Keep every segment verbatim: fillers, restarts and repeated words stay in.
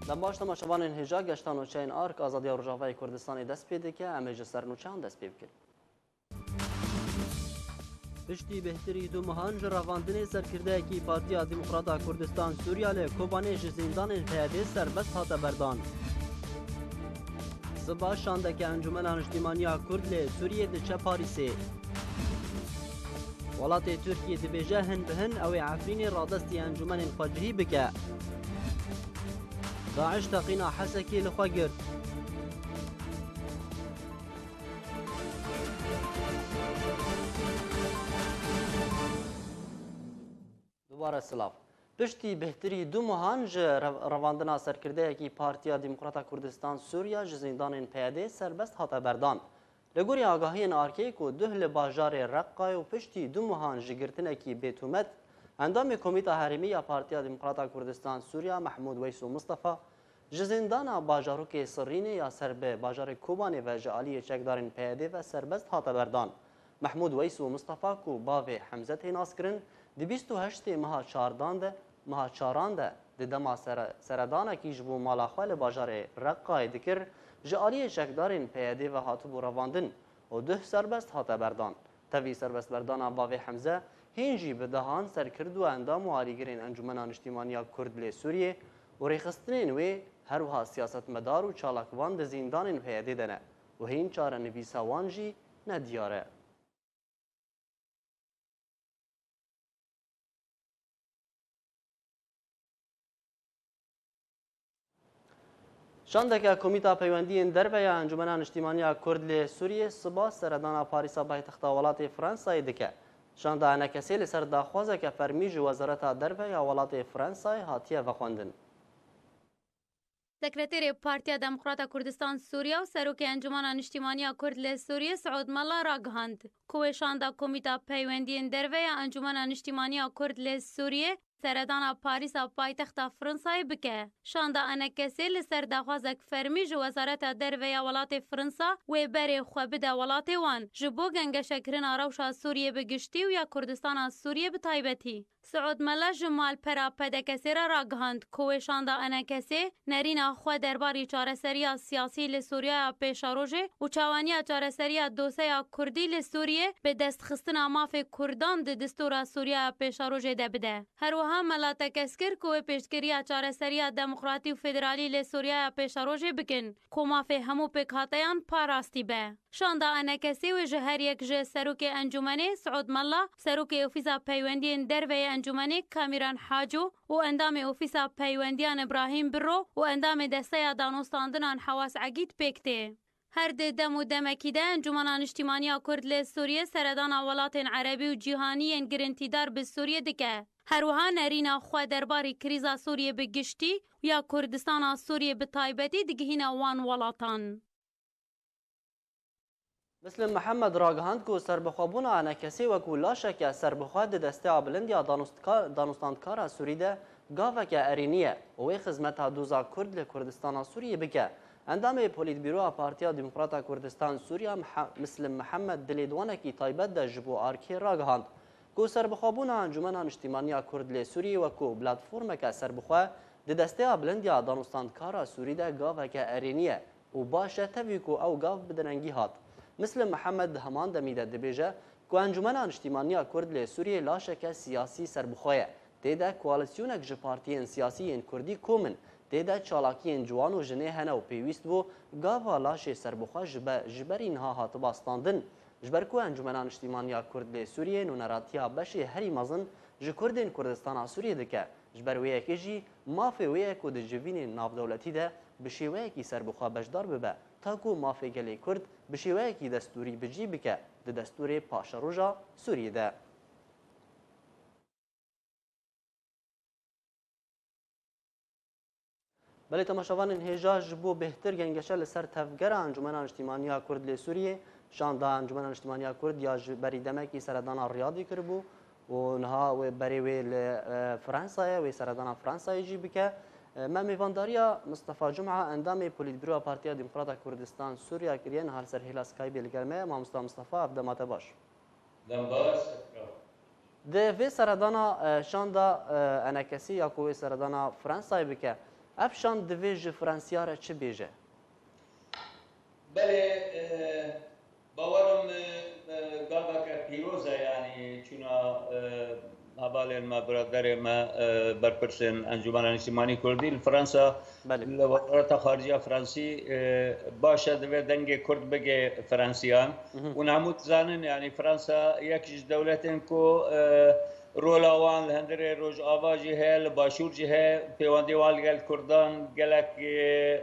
Dem baş temaşevanên hêja, geşta nûçeyên ARK, Azadiya Rojavayê Kurdistanê dest pê dike. Em ê ji ser nûçeyan dest pê bikin. Piştî bêhtirî du mehan ji revandinê serkirdeyekî Partiya Demokrata Kurdistan Sûriya li Kobanê ji zîndanên P Y D'ê serbest hate berdan. Siba şandeke Encûmena Niştimaniya Kurd li Sûriyê diçe Parîsê. Welatê Tirkiyê dibêje hin bi hin ew ê Efrînê radestî encûmenên xwecihî bike. DAIŞ teqîna Hesekê li xwe girt. Dubare silav. Piştî bêhtirî du mehan ji rev-, revandina serkirdeyekî Partiya Demokrata Kurdistan Sûriya ji zîndanên P Y D'ê serbest hate berdan. Li gorî agahiyên ARKê ku duh li bajarê Reqqayê û piştî du mehan ji girtinekî bêtûmet, endamê Komîta Herêmî ya Partiya Demokrata Kurdistan Sûriya Mehmûd Weyso Mistefa ji zîndana bajarokê Sirrînê ya ser bi bajarê Kobanê ve ji aliyê çekdarên P Y D'ê ve serbest hate berdan. Mehmûd Weyso Mistefa ku bavê Hemze tê naskirin, di bîst û heştê meha çardan de, meha çaran de di dema sere-, seredanekî ji bo mala xwe li bajarê Reqqayê dikir, ji aliyê çekdarên P Y D'ê ve hatibû revandin û duh serbest hate berdan. Tevî serbestberdana bavê Hemze, hîn jî bi dehan serkird û endam û alîgirên Encûmena Niştîmaniya Kurd lê Sûriyê û rêxistinên wê, her wiha siyasetmedar û çalakvan di zîndanên P Y D'ê de ne û hîn çarenivîsa wan jî nediyar e. Şandeke Komîta Peywendiyên Derve ya Encûmena Niştîmaniya Kurd lê Sûriyê siba seredana Parîsa paytexta welatê Fransayê dike. Şanda ENKSê li ser daxwazeke fermî ji Wezareta Derve ya welatê Fransayê hatiye vexwendin. Sekreterê Partiya Demokrata Kurdistan Sûriya û Serokê Encûmena Niştîmaniya Kurd li Sûriyê Siûd Mela ragihand ku wê şanda Komîta Peywendiyên Derve ya Encûmena Niştîmaniya Kurd li Sûriyê seredana Parîsa paytexta Fransayê bike. Şanda ENKSê li ser daxwazek fermî ji Wezareta Derve ya welatê Fransa wê berê xwe bide welatê wan ji bo gengeşekirina rewşa Sûriyê bi giştî û ya Kurdistana Sûriyê bi taybetî. Siûd Mela ji malpera PDKSê re ragihand ku wê şanda ENKSê nerîna xwe derbarî çareseriya siyasî li Sûriyaya Pêşerojê û çawaniya çareseriya doseya Kurdî li Sûriyê bi destxistina mafê Kurdan di distûra Sûriyaya Pêşerojê de bide. Her wiha Mela tekez kir ku wê pêşgiriya çareseriya demokratî û federalî li Sûriyaya Pêşerojê bikin, ku mafê hemû pêkhateyan parastî be. Şanda ENKSê wê ji her yek ji Serokê Encûmenê Siûd Mela, Serokê Ofîsa Peywendiyên Derve yê Encûmenê Kamîran Haco û Endamê Ofîsa Peywendiyan Îbrahîm Birro û Endamê Desteya Danûstandinan Hewas Egîd pêk tê. Her di dem û demekî de Encûmena Niştîmaniya Kurd li Sûriyê seredana welatên erebî û cîhanî yên girintîdar bi Sûriyê dike. Her wiha nerîna xwe derbarî krîza Sûriyê bi giştî û ya Kurdistana Sûriyê bi taybetî digihîne wan welatan. Mislim Mihemed ragihand ku serbixwebûna ENKSê wekû laşeke serbixwe di desteya bilind ya danûstka-, danûstandkara Sûrî de gaveke erênî ye û wê xizmeta doza Kurd li Kurdistana Sûriyê bike. Endamê Polîtbîroya Partiya Demokrata Kurdistan Sûriya Miha-, Mislim Mihemed di lêdwanekî taybet de ji bo ARKê ragihand ku serbixwebûna Encûmena Niştîmaniya Kurd lê Sûriyê wekû platformeke serbixwe di desteya bilind ya danûstandkara Sûrî de gaveke erênî ye. Û baş e tevî ku ew gav bi direngî hat. Mislim Mihemed di heman demî de dibêje ku Encûmena Niştîmaniya Kurd lê Sûriyê laşeke siyasî serbixwe ye. Tê de koalîsyonek ji partiyên siyasî yên kurdî kom in. Tê de çalakiyên ciwan û jinê hene û pêwîst bû gava laşê serbixwe ji be-, ji berî niha hatiba standin. Ji ber ku Encûmena Niştîmaniya Kurd lê Sûriyê nûneratiya beşê herî mezin ji Kurdên Kurdistana Sûriyê dike, ji ber wê yekê jî mafê wê ye ku di civînên navdewletî de bi şêweyekî serbixwe beşdar bibe, ta ku mafê gelê Kurd bi şêweyekî destûrî bi cî bike di destûrê paşeroja Sûriyê de. Belê temaşevanên hêja, ji bo bêhtir gengeşe li ser tevgera Encûmena Niştîmaniya Kurd lê Sûriyê, şanda Encûmena Niştîmaniya Kurd ya ji berî demekî seredana Riyadê kiribû û niha wê berê wê li, e, Fransa ye, wê seredana Fransayê jî bike. E, me mêvandariya Mistefa Cuma, endamê Polîtbîroya Partiya Demokrata Kurdistan Sûriya kiriye, niha li ser hêla Skypeê li gel me ye. Mamosta Mistefa, ev dema te baş. Dem baş, Ekrem. Di vê seredana, e, şanda, e, ENKSê ya ku wê seredana Fransayê bike, Ev şand divê ji Fransiya re çi bêje? Belê, e, bawerim, e, e, gaveke pîroz e, yanî çûna, e, hevalên me, biraderê me, e, berpirsên Encûmena Niştimanî Kurdî li Fransa, Belê. Li Wezareta Xarice ya Fransî, e, baş e, divê dengê Kurd bige Fransiyan. Hûn hemû dizanin, yanî Fransa yek ji dewletên ku, e, rola wan li hundirê Rojava jî heye, li Başûr jî heye, pêwendiyê wan li gel Kurdan gelek, e,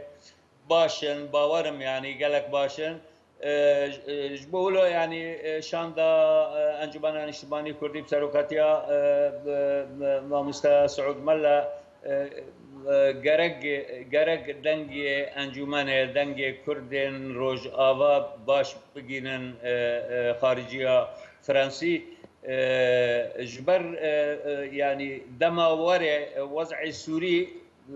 baş in, bawerim, yanî gelek baş in. E, j-, e, ji bo wilo, yanî, e, şanda, e, Encûmena Niştimanî Kurdî bi serokatiya, e, bi, bi, mamoste Siûd Mela, e, e, gerek, gerek dengê encûmenê, dengê Kurdên Rojava baş bigînin, e, e, xariciya Fransî. E, ji ber, e, e, yanî dema were, e, wez'ê Sûrî,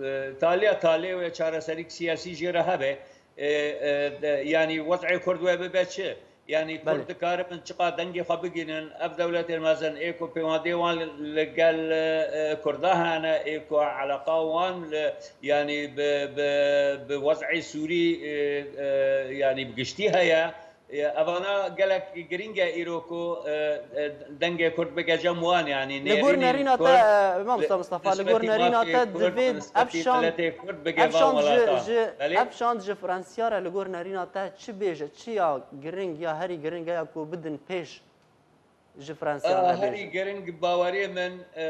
e, taliya talê wê çareserîk siyasî jê re hebe. E, e, de, yanî wez'ê Kurd wê bibe çi? Yanî Kurd Belê. Dikaribin çiqa dengê xwe bigînin? Ev dewletên mezin ê ku pêwendiyê wan li, li gel, e, Kurda hene, ê ku eleqa wan li, yanî bi, bi, bi wez'ê Sûrî, e, e, yanî bi giştî heye. E, evana gelek girîng e îro ku, e, e, dengê Kurd bige cem wan, yanî Li gor nêrînên nerîna te, Kurd e, mamosta bi Mistefa, li gor nisbetî nerîna mafê te Kurd, bi divê ev nisbetî şand, miletê Kurd bige ev van şand ji, welatan. ji, Belê? Ev şand ji Fransiya re li gor nerîna te çi bêje, çi ya girîng ya herî girîng e ya ku bidin pêş ji Fransiya A, re bêje? Herî girîng baweriyê min, e,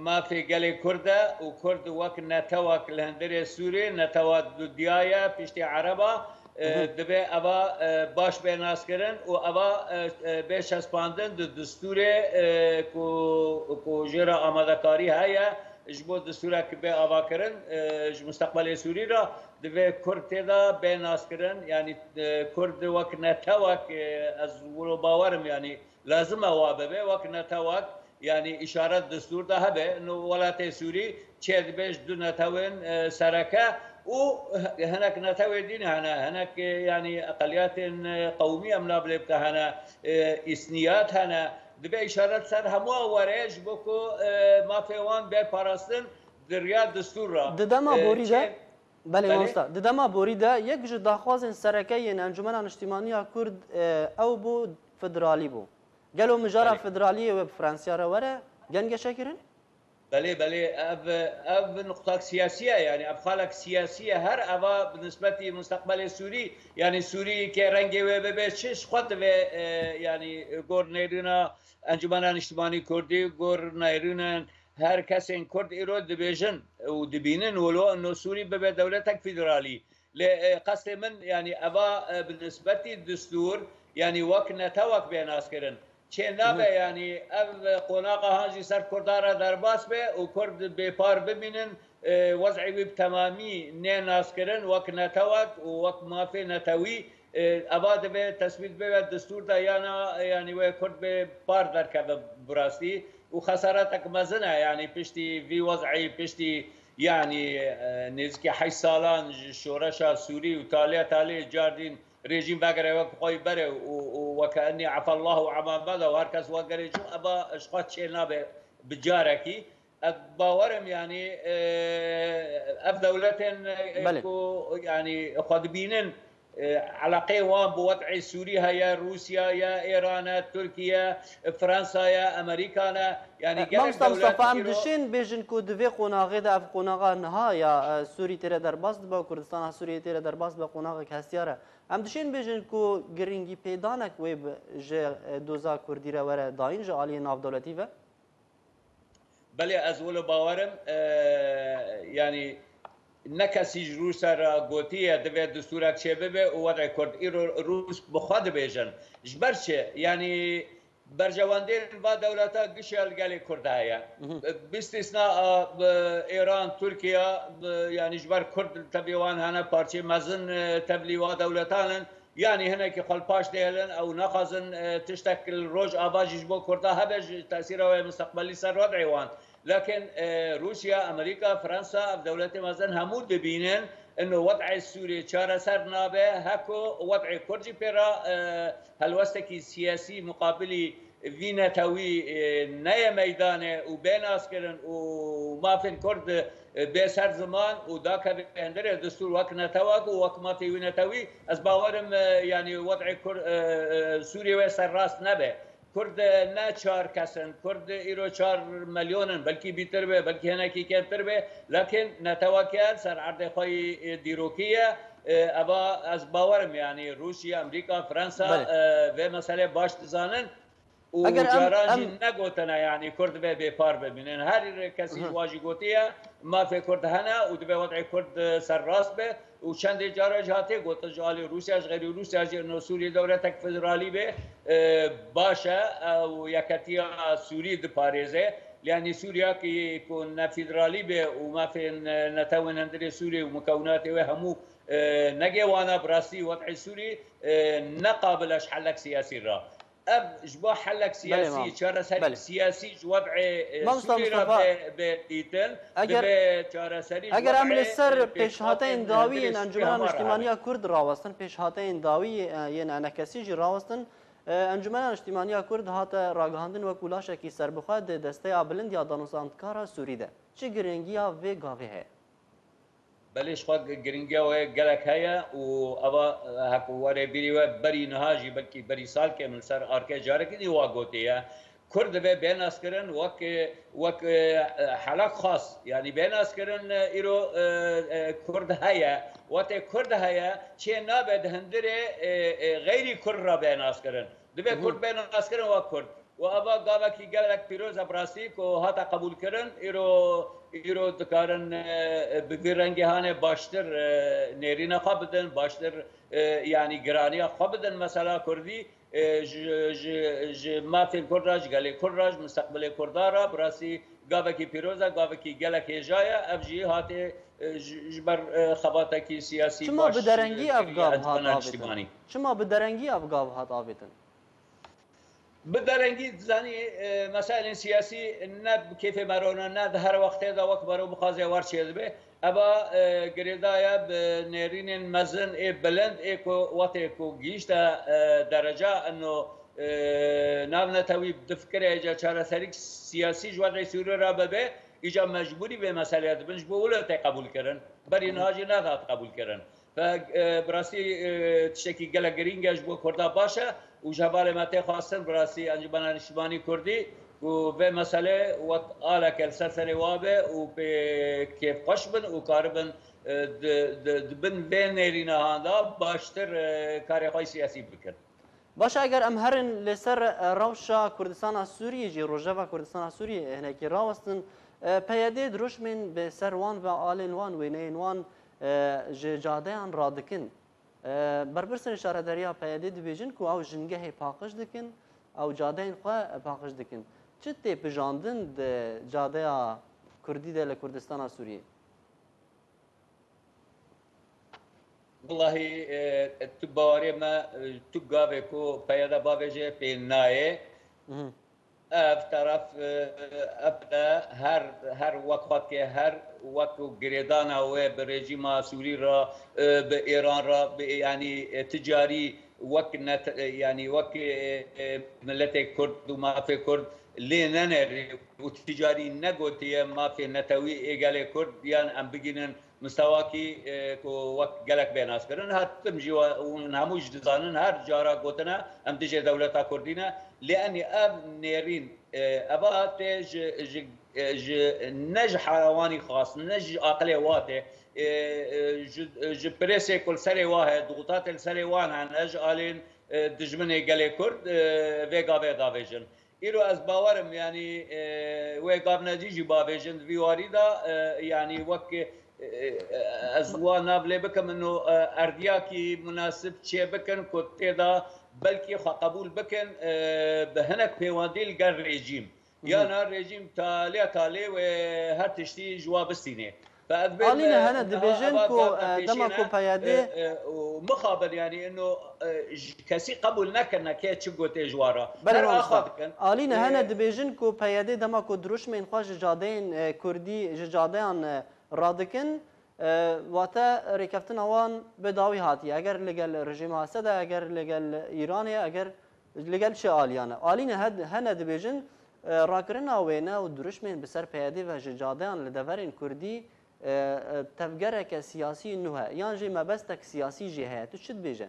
mafê gelê Kurd e û Kurd wek netewek li hundirê Sûrê, netewa dudiya ye, piştî Ereba, e, Mhm. divê eva, e, baş bê naskirin û eva, e, e, bê çespandin di distûrê, e, ku, ku jê re amadekarî heye, ji bo distûrek bê avakirin, e, ji musteqbelê Sûrî re divê Kurd tê de bê naskirin, yanî, e, Kurd wek netewek, e, ez wilo bawerim, yanî lazim e wa bibe, wek netewek, yanî îşaret distûr de hebe. No welatê Sûrî çêdibe ji du netewên, e, sereke û hinek netewê dîn hene, hinek, e, yanî eqeliyatên, e, qewmî em navê lê bike hene, e, îsniyat hene. Dibe îşaret ser hemû were ji bo ku, e, mafê wan bê parastin di riya distûr re. Di dema E, borî de, çê- belê Belê. mamosta, di dema borî de yek ji daxwazên sereke yên Encûmena Niştimanî ya Kurd, e, ew bû federalî bû. Gelo mijara Belê. federaliyê wê bi Fransiya re were gengeşekirin? Belê, belê, ev, ev nuqtak siyasî ye, yanî ev xalek siyasî ye. Her eva bi nisbetî musteqbelê Sûrî, yanî Sûrî ke rengê wê bibe çi, ji xwe divê, e, yanî gor nêrîna Encûmena Niştimanî Kurdî, gor nêrînên her kesên Kurd îro dibêjin û dibînin, wilo ino Sûrî bibe dewletek federalî. Lê, e, qestê min, yanî eva, e, bi nisbetî distûr, yanî wek netewek bê naskirin. Çê nabe, yanî ev qonaxa han jî ser Kurda re derbas be û Kurd bêpar bimînin, e, wez'ê wî bi temamî nê naskirin wek netewek û wek mafê netewî, e, eva divê tesbît bibe distûr de, yana, yanî wê Kurd bê par derkeve bi rastî û xesaretek mezin e, yanî piştî vî wez'î, piştî, yanî, e, nêzîkî heşt salan ji şoreşa Sûrî û taliya talê cardîn rejîm vegere wek xwe yî berê û, û weke enî efallahu amma meda û her kes wek gerê çû, eva ji xwe çê nabe bi carekî. Ez bawerim, yanî, e, ev dewletên, e, Belê. Ku, yanî, xwe dibînin, e, eleqeyê wan bi wez'ê Sûrî heye, Rûsya ye, Êran e, Tirkiye, e, Fransa ye, Amerîka ne. Yanî, gelek Mamosta Mistefa, dewlet em îro dişên bêjin ku di vê qonaxê de, ev qonaxa niha ya, e, Sûrî tê re derbas dibe û Kurdistana Sûriyê tê re derbas dibe, qonaxek hestiyar e. Em dişên bêjin ku girîngî pêdanek wê bi ji, e, doza Kurdî re were dayîn ji aliyê navdewletî ve? Belê, ez wilo bawerim, e, yanî ne kesî ji Rûsya re gotiye divê distûrek çêbibe û wez'ê Kurd îro Rûs bi xwe dibêjin. Ji ber çi? Yanî berjewendiyên va dewleta gişa li gelê Kurd heye. Bi îstîsna a, bi Êran, Tirkiye, bi, yanî ji ber Kurd tevlî wan hene, parçeyê mezin, e, tevlî wa dewletan in. Yanî hinekî xwe li paş dihêlin, ew naxwazin, e, tiştek li Rojava jî ji bo Kurda hebe, ji tesîra wê misteqbelî ser wez'ê wan. Lakin, e, Rûsya, Amerîka, Fransa, ev dewletê mezin hemû dibînin, ino wez'ê Sûriyê çareser nabe, heko wez'ê Kurd jî pê re, e, helwestekî siyasî muqabilî vî netewî, e, neye meydanê û bê naskirin û mafên Kurd, e, bê ser ziman û dakeve hundirê destûr wek netewek û wek mafê wî netewî, ez bawerim, e, yanî wed'ê Kur-, e, e, Sûriyê wê serrast nebe. Kurd, e, ne çar kes in, Kurd îro çar milyon in, belkî bîtir be, belkî hinekî kêmtir be, lakin neteweke ser erdê xwe yî, e, dîrokî ye. E, eva ez bawerim, yanî Rûsya, Amerîka, Fransa, Belê. e, vê meselê baş dizanin. Û Eger em, caran jî em negotine, yanî Kurd divê bêpar bimînin. Her kesî Hı. ji wa jî gotiye, mafê Kurd hene û divê wed'ê Kurd, e, serrast be. Û çendê cara jî hatiye gotin ji alî Rûsya, ji xeyrî Rûsya jî ino Sûriyê dewletek federalî be, e, baş e, ew yeketiya Sûrî diparêze. Yanî Sûriya ki ku ne federalî be û mafên, e, netewên hundirê Sûriyê û mukewinatê wê hemû, e, negê wana bi rastî wed'ê Sûrî, e, ne qabil e ji helek siyasî re. Ev ji bo helek Belê siyasî, mam. çareserî Belê. siyasî ji wed'ê, e, Mamosta Sûrî re Mustafa, bê, bê dîtin, eger, dibe çareserî ji eger em li wed'ê, ser e, pêşhateyên pêşhatên dawî yên hundirê Sûrî Encûmena hema re Niştîmaniya hebe. Kurd rawestin, pêşhateyên dawî, e, yên enekesî jî rawestin, e, Encûmena Niştîmaniya Kurd hate ragihandin wekû laşekî serbixwe di desteya bilind ya danûstandkara Sûrî de. Çi giringiya vê gavê heye? Belê, ji xwe giringiya wê gelek heye û eva, e, hek û werê bîrî we berî niha jî, belkî berî salkê min li ser arkê carekî dî wa gotiye. Kurd divê bê naskirin wek, wek, e, helak xas. Yanî bê naskirin, e, îro, e, e, Kurd heye. Wetê Kurd heye, çê nabe di hundirê, e, e, xeyrî Kurd re bê naskirin. Divê Hı hı. Kurd bê naskirin wek Kurd. Û eva gavekî gelek pîroz e bi rastî ku hate qebûlkirin. Îro, îro dikarin, e, bi vî rengê hanê baştir, e, nêrîna xwe bidin, baştir, e, yanî giraniya xwe bidin mesela Kurdî, e, ji, ji, ji mafên Kurd re, ji gelê Kurd re, ji misteqbilê Kurda re bi rastî gavekî pîroz e, gavekî gelek hêja ye. Ev jî hate, e, ji, ji ber, e, xebatekî siyasî Çima baş, bi derengî e, ev kiriye gav hat Encûmena avêtin? Niştîmanî. Çima bi derengî ev gav hat avêtin? Bi derengî dizanî, e, mesailên siyasî ne bi kêfê me re ne, ne di her wextê de wek mero bixwaze war çêdibe. Eva, e, girêdaye bi nêrînên mezin ê bilind ê ku wextê ku gihîşte, e, dereca ino, e, navnetewî difikire îca çareserîk siyasî ji wextê Sûrî re bibe, îca mecbûrî vê meseleyê dibin, ji bo wilo tê qebûlkirin. Berî niha jî nehat qebûlkirin. Fe, e, bi rastî, e, tiştekî gelek girîng e, ji bo Kurda baş e û ji hevalê me tê xwestin bi rastî Encûmena Niştimanî Kurdî ku vê meselê wek aleke li ser serê wa be û pê kêfxweş bin û karibin, e, di, di, di bin vê nêrînehan de baştir, e, karê xwe yê siyasî bikin. Baş e, eger em herin li ser, e, rewşa Kurdistana Sûriyê jî, rojeva Kurdistana Sûriyê hinekî rawestin, e, P Y D dirûşmên bi ser wan ve alên wan, wêneyên wan, e, ji cadeyan radikin. E, berpirsên şaredariya P Y D dibêjin ku ew jingehê paqij dikin, ew cadeyên xwe paqij dikin. Çi tê pijandin di cadeya Kurdî de li Kurdistana Sûriyê? Wellahî, e, tu bawerê me, e, tu gavê ku P Y D bavêje pê nayê. Mhm. Ev teref, e, ev de her, her wek xwe dike, her wek girêdana wê bi rejîma Sûrî re, e, bi Îran re, bi, yanî, e, ticarî wek net-, e, yanî wek, e, e, miletê Kurd û mafê Kurd lê nenêrî û ticarî negotiye mafê netewî ê gelê Kurd yan em bigînin mistewakî, e, ku wek gelek bê naskirin. Her tim jî we, hûn hemû jî dizanin, her cara gotine, em dijê dewleta Kurdî ne. Lê enî ev nêrîn, e, eva tê ji, ji, e, ji, ne ji heya wan î xas, ne ji aqilê wa tê, e, e, ji, ji presê ku li serê wa heye, dixutatê li serê wan hene, ji alên, e, dijminê gelê Kurd, e, vê gavê davêjin. Îro ez bawer im, yanî, e, wê gavnecî jî bavêjin di vî warî de, e, yanî wek, e, e, ez wa nav lê bikim, ino, e, erdiyakî munasib çê bikin ku tê de belkî xwe qebûl bikin, e, bi hinek pêwendî li gel rejîm. Hı hı. Yana rejîm talê talê wê her tiştî ji wa bistînê. Alîne hene dibêjin ku, e, dema ku P Y D, e, e, û mixabin, yanî, ino, e, ji kesî qebûl nekirine kê çi gotê ji wan re. Belê, her mamosta. Axa dikin. Alîne hene dibêjin ku P Y D dema ku dirûşmên xwe ji cadeyên, e, Kurdî, ji cadeyan, e, radikin, e, wate rêkeftina wan bi dawî hatiye. Eger li gel rejîma Esed e, eger li gel Îranê ye, eger Li gel çi aliyane? Alîne he-, hene dibêjin, e, rakirina wêne û dirûşmên bi ser P Y D ve ji cadeyan li deverên Kurdî, e, e, tevgereke siyasî nû he, yan jî mebestek siyasî jî heye. Tu çi dibêje?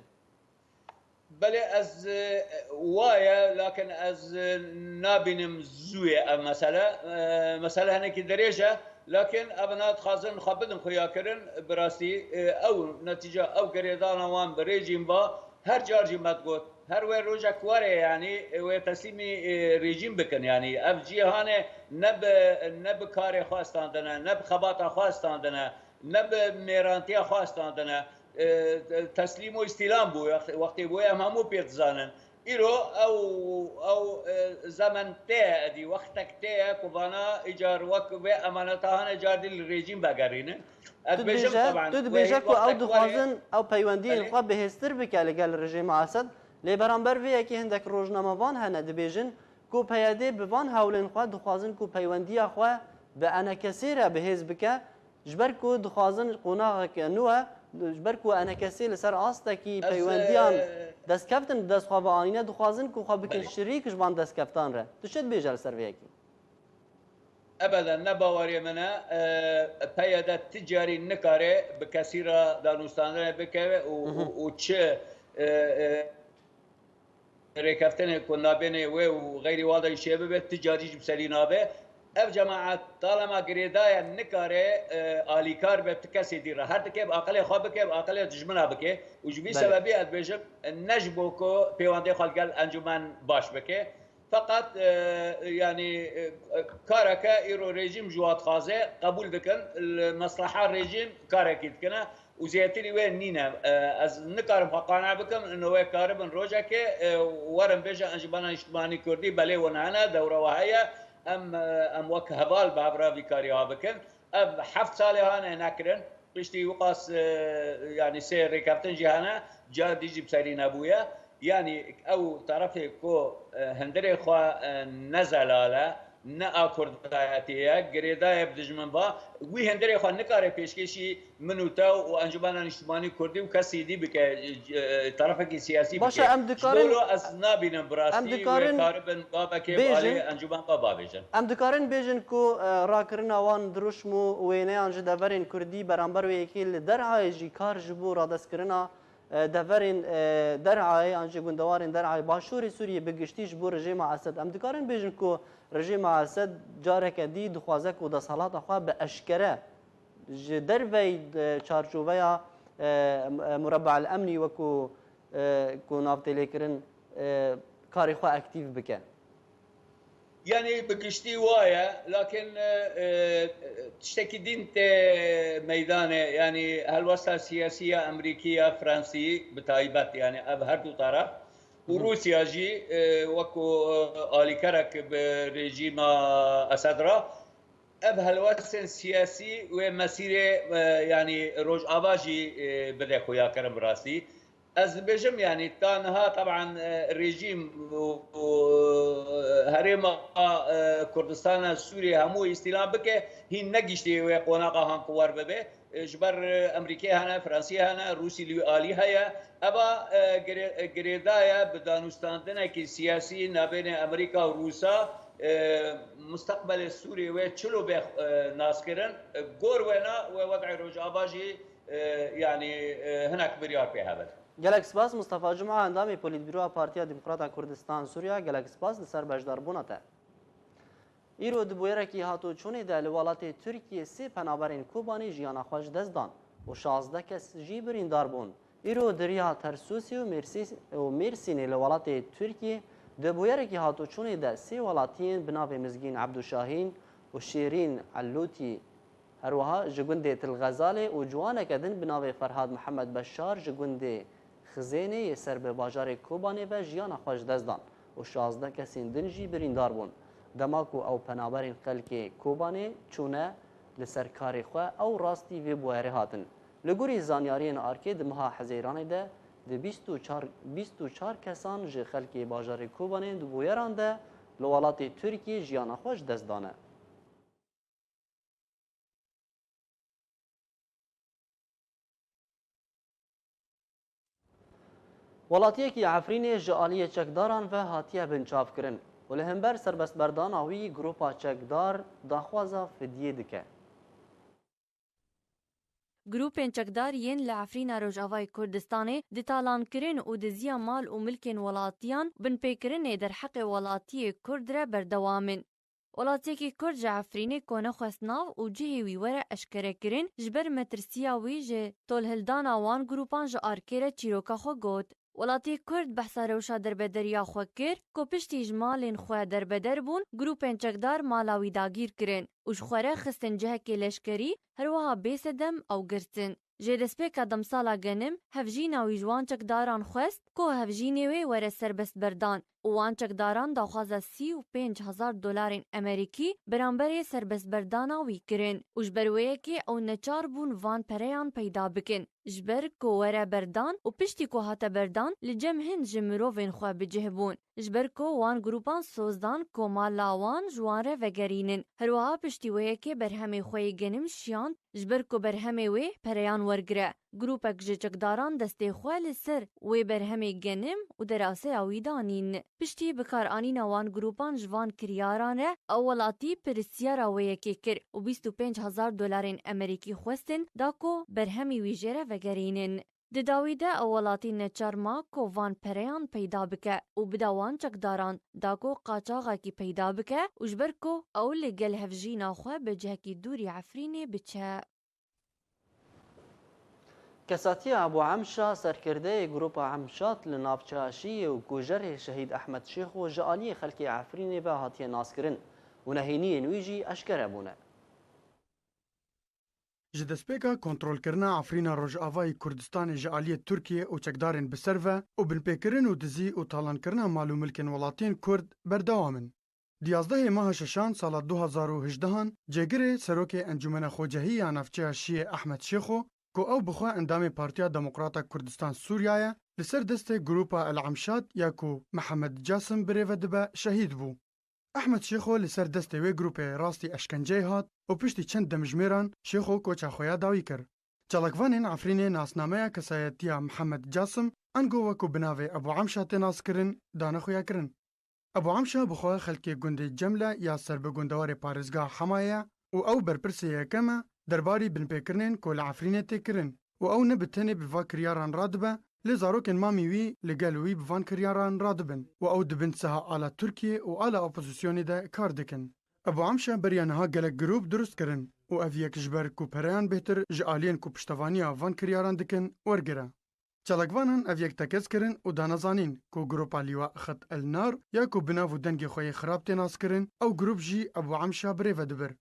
Belê ez, e, waye, lakin ez, e, nabînim zû ye ev mesele. E, mesele hinekî dirêj e, lakin ev na dixwazin xwe bidin xuyakirin, bi rastî, e, ew netîca, ew girêdana wan bi rejîm va, her car jî me digot. Her wê rojek were, yanî, e, wê teslîmî, e, rejîm bikin. Yanî ev cîhanê ne bi, ne bi karê xwe standine, ne bi xebata xwe standine, ne bi mêrantiya xwe standine. E, teslîm û îstîlam bû. Wext-, wextê bûye em hemû pê dizanin. Îro ew, ew, e, zemen tê ye, edî wextek tê ye ku vana îcar wek vê emaneta hane car dî li rejîm vegerînin. Ez Tu dibêjim, dibêje, taban, tu wê dibêje ku ew wextek were. Dixwazin ew peywendiyên Belê. Xwe bihêztir bike li gel rejîma Esed. Lê beramber vê yekê hindek rojnamevan hene dibêjin ku P Y D bi van hewlên xwe dixwazin ku peywendiya xwe bi E N K S'ê re bihêz bike. Ji ber ku dixwazin qonaxeke nû e, ji ber ku E N K S li ser astekî Ez, peywendiyan e, destkeftin bi dest xwe ve anîne, dixwazin ku xwe bikin Belê. Şirîk ji van destkeftan re. Tu çi dibêje li ser vê yekê? Ebeden ne baweriyê min e, e, P Y D ti carî nikare bi kesî re danûstandinê bike û, Mhm. û, û çi, e, e, rêkeftinê ku nabênê wê û xeyrî wan de jî çêbibe, ti carî jî bi serî nabe. Ev cemaet talema girêdaye nikare, e, alîkar be ti kesê dî re. Her dikê bi aqilê xwe bike, bi aqilê dijmina bike. Û ji vî Belê. Sebebî ez dibêjim, ne ji bo ku pêwendê xwe li gel encûmen baş bike. Feqet, e, yanî, e, kareke îro rejîm ji wan dixwaze, qebûl dikin, li mesleha rejîm karekî dikine. Û zêtirî wê nîne. E, ez nikarim xwe qane bikim, ino wê karibin rojekê, e, werin bêje Encûmena Niştimanî Kurdî, belê wan hene, dewra we heye, em, e, em wek heval bi hev re vî karî ha bikin. Ev heft salê hane nekirin, piştî wiqas, e, yanî sê rêkeftin jî hene, car dî jî bi serî nebûye. Yanî ew terefê ku, e, hundirê xwe, e, ne zelal e, ne a kurdayetê ye, girêdayê bi dijmin va, wî hundirê xwe nikare pêşkêşî min û te û Encûmena Niştimanî Kurdî û kesî dî bike, e, terefekî siyasî Baş e, bike. Em dikarin, Ji bo lo ez nabînim bi rastî em dikarin wê karibin babekê bi alî bêjin, Encûmen ve bavêjin. Em dikarin bêjin ku, e, rakirina wan dirûşm û wêneyan ji deverên Kurdî beramber wê yekê li Derhayê jî kar ji bo radestkirina e, deverên, e, Derayê an jî gundewarên Derayê Başûrê Sûriyê bi giştî ji bo rejîma Esed. Em dikarin bêjin ku rejîma Esed careke dî dixwaze ku desthilata xwe bi eşkere ji derveyî, e, çarçoveya, e, em-, e, Murabba el Emnî wekû, e, ku navtêlêkirin, e, karê xwe aktîf bike. Yanî bi giştî wa ye, lakin, e, e, tiştekî din tê meydanê, yanî helwesta siyasî ya Amerîkî ya Fransî bi taybet, yanî ev her du taraf û Hı hı. Rûsya jî, e, wekû, e, alîkerek bi rejîma Esed re, ev helwestên siyasî wê mesîrê, e, yanî Rojava jî, e, bide xuyakirin bi rastî. Ez dibêjim, yanî ta niha teban, e, rejîm û, û, e, herêma, e, Kurdistana Sûriyê hemû îstîlam bike, hîn negiştiye wê qonaxa han ku wer bibe. E, ji ber, e, Amerîkê hene, Fransî hene, Rûsî li wî alî heye. Eva, e, girê-, e, girêdaye bi danûstandinekî siyasî nabênê Amerîka û Rûsa, e, musteqbelê Sûriyê wê çilo bê, e, naskirin. E, gor wêna wê wed'ê Rojava jî e, yanî, e, hinek biryar pê hebin. Gelek spas. Mustafa Cuma, endamê Polîtbîroya Partiya Demokrata Kurdistan Sûriya, gelek spas li ser beşdarbûna te. Îro di bûyerekî hatoçûnê de li welatê Tirkiyê sê penaberên Kobanê jiyana xwe ji dest dan û şazdeh kes jî birîndar bûn. Îro di riya Tersûsê û Mêrsî-, û Mêrsînê li welatê Tirkiyê di bûyerekî hatoçûnê de sê welatiyên bi navê Mizgîn Ebdûşahîn û Şêrîn Elûtî, her wiha ji gundê Til Xezalê û ciwaneke din bi navê Ferhad Mihemed Beşar ji gundê Xizênê yê ser bi bajarê Kobanê ve jiyana xwe ji dest dan û şazdeh kesên din jî birîndar bûn. Dema ku ew penaberên xelkê Kobanê çûne li ser karê xwe, ew rastî vê bûyerê hatin. Li gorî zanyariyên ARKê di meha Hezeyranê de di bîst û çar, bîst û çar kesan ji xelkê bajarê Kobanê di bûyeran de li welatê Tirkiyê jiyana xwe ji dest dane. Welatiyekî Efrînê ji aliyê çekdaran ve hatiye binçavkirin û li hember serbestberdana wî, grupa çekdar daxwaza fidyê dike. Grûpên çekdar yên li Efrîna Rojavayê Kurdistanê di talankirin û diziya mal û milkên welatiyan, binpêkirinê derheqê welatiyê Kurd re berdewam in. Welatiyekî Kurd ji Efrînê ku nexwest nav û cihê wî were eşkerekirin, ji ber metirsiya wî ji tolhildana wan grûpan ji arkê re çîroka xwe got. Welatiyê Kurd behsa rewşa derbederiya xwe kir ku piştî ji malên xwe derbeder bûn, grûpên çekdar mala wî dagîr kirin û ji xwe re xistin cihekê leşkerî, herwiha bê sedem ew girtin. Ji destpêka demsala genim, hevjîna wî ji wan çekdaran xwest ku hevjînê wê were serbestberdan û wan çekdaran daxwaza sî û pênc hezar dolarên Emerîkî beramberê serbestberdana wî kirin û ji ber wê yekê ew neçar bûn van pereyan peyda bikin. Ji ber ku were berdan û piştî ku hate berdan, li cem hin ji mirovên xwe bi cih bûn. Ji ber ku wan grûpan soz dan ku mala wan ji wan re vegerînin. Herwiha piştî wê yekê berhemê xwe yê genim şiyand, ji ber ku berhemê wê pereyan wergire. Grûpek ji çekdaran destê xwe li ser wê berhemê genim û deraseya wî danîn. Piştî bikaranîna wan grûpan ji van kiryaran re, ew welatî pirsyara wê yekê kir û bîst û pênc hezar dolarên Emerîkî xwestin da ku berhemî wî jê re vegerînin. Di dawî de ew welatî neçar ma ku van pereyan peyda bike û bida wan çekdaran da ku qaçaxekî peyda bike û ji ber ku ew li gel hevjîna xwe bi cihekî dûrî Efrînê biçe. Kesatiya Ebû Emşa, serkirdeyê Grupa Emşat li navçeya Şiyê û kujerê Şehîd Ehmed Şêxo ji aliyê xelkê Efrînê ve hatiye naskirin û nehêniyên wî jî eşkere bûne. Ji destpêka kontrolkirina Efrîna Rojavayê Kurdistanê ji aliyê Tirkiyê û çekdarên bi ser ve û binpêkirin û dizî û talankirina mal û milkên welatiyên Kurd berdewam in. Di yazdehê meha şeşan sala du hazar û hejdehan cêgirê serokê Encûmena Xwecehî ya Navçeya Şiyê Ehmed Şêxo, ku ew bi xwe endamê Partiya Demokrata Kurdistan Sûriya ye, li ser destê Grupa El Emşad ya ku Mihemed Casim birêve dibe, şehîd bû. Ehmed Şêxo li ser destê wê grûpê rastî eşkenceyê hat û piştî çend demjimêran Şêxo koça xwe ya dawî kir. Çalakvanên Efrînê nasnameya kesayetiya Mihemed Casim, ango wekû bi navê Ebû Emşa tê naskirin, dane xuyakirin. Ebû Emşa bi xwe xelkê gundê Cemle ya ser bi gundewarê parêzgeha Hemayê ye û ew berpirsê yekem e derbarî binpêkirinên ku li Efrînê tê kirin û ew ne bi tenê bi va kiryaran radibe, lê zarokên mamî wî li gel wî bi van kiryaran radibin û ew di bin seha ala Tirkiyê û ala opozisyonê de kar dikin. Ebû Emşa beriya niha gelek grûp dirust kirin û ev yek ji ber ku pereyan bêhtir ji aliyên ku piştevaniya van kiryaran dikin wergire. Çalakvanan ev yek tekez kirin û dane zanîn ku grûpa Lîwa Xet El Nar ya ku bi nav û dengê xwe yê xirab tê naskirin, ew grûp jî Ebû Emşa birêve dibir.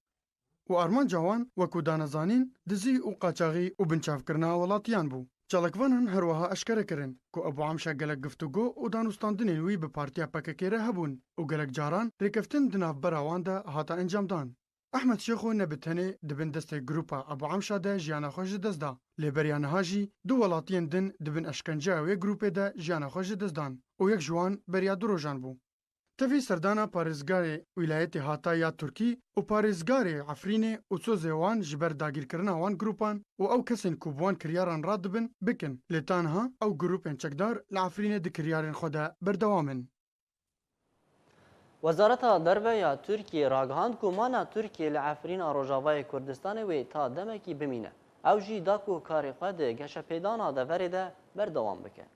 Û armanca wan, wekû dane zanîn, dizî û qaçaxî û binçavkirina welatiyan bû. Çalakvanan her wiha eşkere kirin ku Ebû Emşa gelek guftûgo û danûstandinên wî bi partiya P K K re hebûn û gelek caran rêkeftin di navbera wan de hate encamdan. Ehmed Şêxo ne bi tenê di bin destê grûpa Ebû Emşa de jiyana xwe ji dest da, lê beriya niha jî du welatiyên din di bin eşkenceya wê grûpê de jiyana xwe ji dest dan û yek ji wan beriya du rojan bû. Tevî serdana parêzgarê wîlayetê Hatay ya Tirkî û parêzgarê Efrînê û sozê wan ji ber dagîrkirina wan grûpan û ew kesên ku bi wan kiryaran radibin bikin, lê ta niha ew grûpên çekdar li Efrînê di kiryarên xwe de berdewam in. Wezareta Derve ya Tirkiyê ragihand ku mana Tirkiyê li Efrîna Rojavayê Kurdistanê wê ta demekî bimîne. Ew jî da ku karê xwe di geşepêdana deverê de berdewam bike.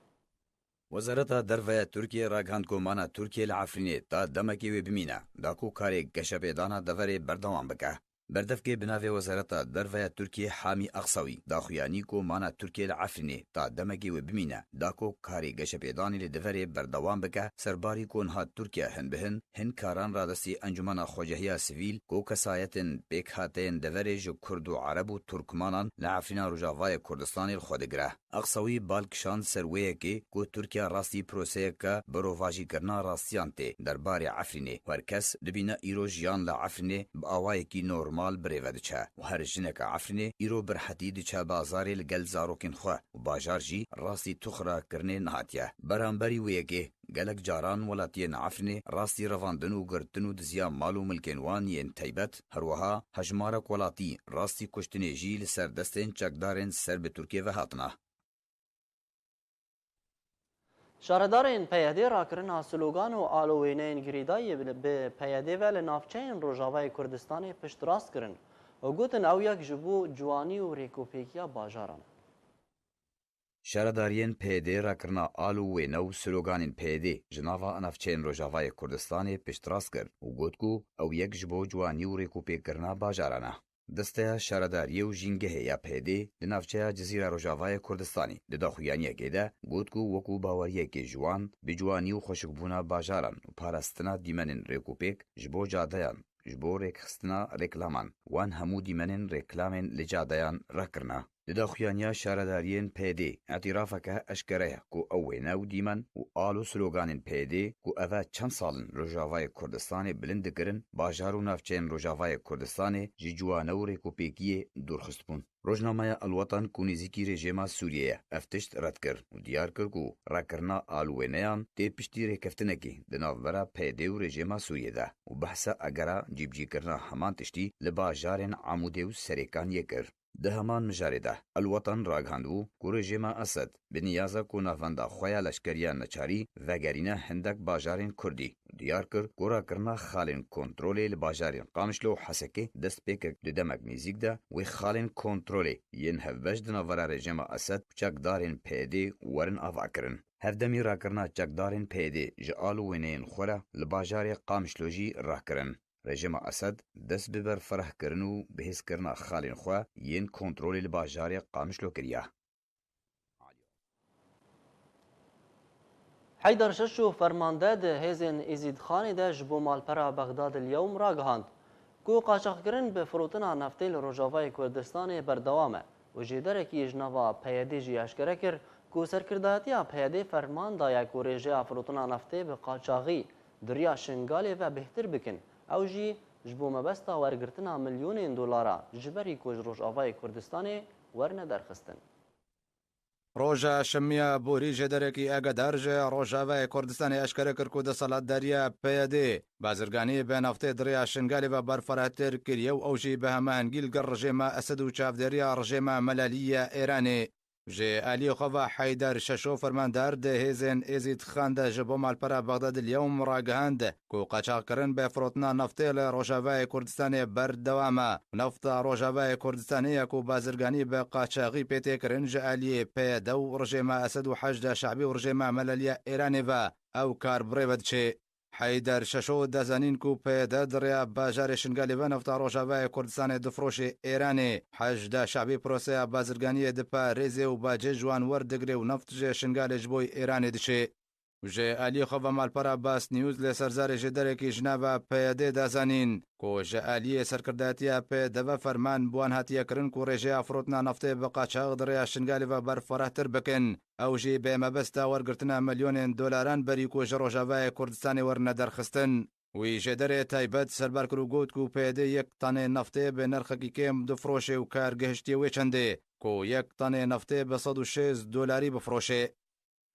Wezareta Derve ya Tirkiyê ragihand ku mana Tirkiyê li Efrînê ta demekê wê bimîne, da ku karê geşepêdana deverê berdewam bike. Berdevkê bi navê Wezareta Derve ya Tirkiyê Hamî Aksawî daxuyanî ku mana Tirkiyê li Efrînê ta demekê wê bimîne, da ku karê geşepêdanê li deverê berdewam bike, serbarî ku niha Tirkiye hin bi hin hin karan radestî Encûmena Xwecehiya Sivîl ku kesayetên pêkhateyên deverê ji Kurd û Ereb û Turkmanan li Efrîna Rojavayê Kurdistanê li xwe digire. Aksawî bal kişand ser wê yekê ku Tirkiye rastî proseyeke berovajîkirina rastiyan tê derbarê Efrînê. Her kes dibîne îro jiyan li Efrînê bi awayekî normal birêve diçe û her jineke Efrînê îro bi rehetî diçe bazarê li gel zarokên xwe û bajar jî rastî tuxrakirinê nehatiye. Beramberî wê yekê gelek caran welatiyên Efrînê rastî revandin û girtin û diziya mal û milkên wan yên taybet, her wiha hejmarek welatî rastî kuştinê jî li ser destên çekdarên ser bi Tirkiyê ve hatine. Şaredarên P Y D'ê rakirina slogan û alowêneyên girêdayî bi P Y D'ê ve li navçeyên Rojavayê Kurdistanê piştrast kirin û gotin ew yek ji bo ciwanî û rêkopêkiya bajaran e. Şaredariyên P Y D'ê rakirina al û wêne û sloganên P Y D'ê ji nava navçeyên Rojavayê Kurdistanê piştrast kir û got ku ew yek ji bo ciwanî û rêkopêkkirina bajaran e. Desteya Şaredariyê û Jîngehê ya P Y D'ê di navçeya Cizîra Rojavayê Kurdistanê di daxuyaniyekê de got ku wekû baweriyekê ji wan bi ciwanî û xweşikbûna bajaran û parastina dîmenên rêkopêk ji bo cadeyan, ji bo rêkxistina rêklaman, wan hemû dîmenên rêklamên li cadeyan rakirine. Di daxuyaniya şaredariyên P Y D'ê, îtirafeke eşkere ye ku ew wêne û dîmen û al û sloganên P Y D'ê ku eve çend sal in Rojavayê Kurdistanê bilind dikirin, bajar û navçeyên Rojavayê Kurdistanê ji ciwane û rêkopêkiyê dûr xistbûn. Rojnameya El Watan ku nêzîkî rejêma Sûriyê ye, ev tişt red kir û diyar kir ku rakirina al û wêneyan tê piştî rêkeftinekê di navbera P Y D û rejêma Sûriyê de û behsa egera cîbicîkirina heman tiştî li bajarên Amûdê û Serêkaniyê kir. Di heman mijarê de El Watan ragihandibû ku rejêma Esed bi niyaza ku navenda xwe ya leşkeriya neçarî vegerîne hindek bajarên Kurdî û diyar kir ku rakirina xalên kontrolê li bajarên Qamişlo û Hesekê dest pê kir. Di demek nêzîk de wê xalên kontrolê yên hevbeş di navbera rejêma Esed û çekdarên P Y D werin avakirin. Hevdemî rakirina çekdarên P Y D ji al û wêneyên xwe re li bajarê Qamişlo jî rakirin. Rejîma Esed dest bi berfirehkirin û bihêzkirina xalên xwe yên kontrolê li bajarê Qamişlo kiriye. Heyder Şeşo fermande di hêzên Êzîdxanê de ji bo malpera Bexdad El Yewm ragihand ku qaçaxkirin bi firotina neftê li Rojavayê Kurdistanê berdewam e û jêderekî ji nava P Y D jî eşkere kir ku serkirdayetiya P Y D ferman daye ku rêjeya firotina neftê bi qaçaxî di riya Şingalê ve bêhtir bikin, ew jî ji bo mebesta wergirtina milyonên dolara ji berî ku ji Rojavayê Kurdistanê werine derxistin. Roja Şemiya borî jêderekî agadar ji Rojavayê Kurdistanê eşkere kir ku desthilatdariya P Y D bazirganî bi neftê di riya Şingalê ve berfirehtir kiriye û ew jî bi hemahengî li gel rejêma Esed û çavdêriya rejêma Melalî ya Êranê. Ji aliyê xwe ve Heyder Şeşo fermandar di hêzên Êzîdxan de ji bo malpera Bexdad El Yewm ragihand ku qaçaxkirin bi firotina neftê li Rojavayê Kurdistanê berdewam e. Nefta Rojavayê Kurdistanê ya ku bazirganî bi qaçaxî pê tê kirin ji aliyê P Y D û rejêma Esed û Heşda Şe'bî û rejêma Melaliya Êranê ve ew kar bi rê ve diçe. Heyder Şeşo da zanîn ku P Y D di rêya bajarê Şingalê ve nefta Rojavayê Kurdistanê difroşê Êranê. Heşda Şe'bî proseya bazirganiyê diparêze û bacê ji wan werdigire û neft ji Şingalê ji bo Êranê diçe. Ji aliyê xwe ve malpera Bas News li ser zarê jêderekî ji nava P Y D da zanîn ku ji aliyê serkirdayetiya P Y D ve ferman bi wan hatiye kirin ku rêjeya firotina neftê bi qaçax di rêya Şingalê ve berfirehtir bikin. Ew jî bê mebesta wergirtina milyonên dolaran berî ku ji Rojavayê Kurdistanê werine derxistin. Wî jêderê taybet serbar kir û got ku P Y D yek tanê neftê bi nirxekî kêm difroşê û kar gihiştiye wê çendê ku yek tanê neftê bi sed û şêst dolarî bifroşe.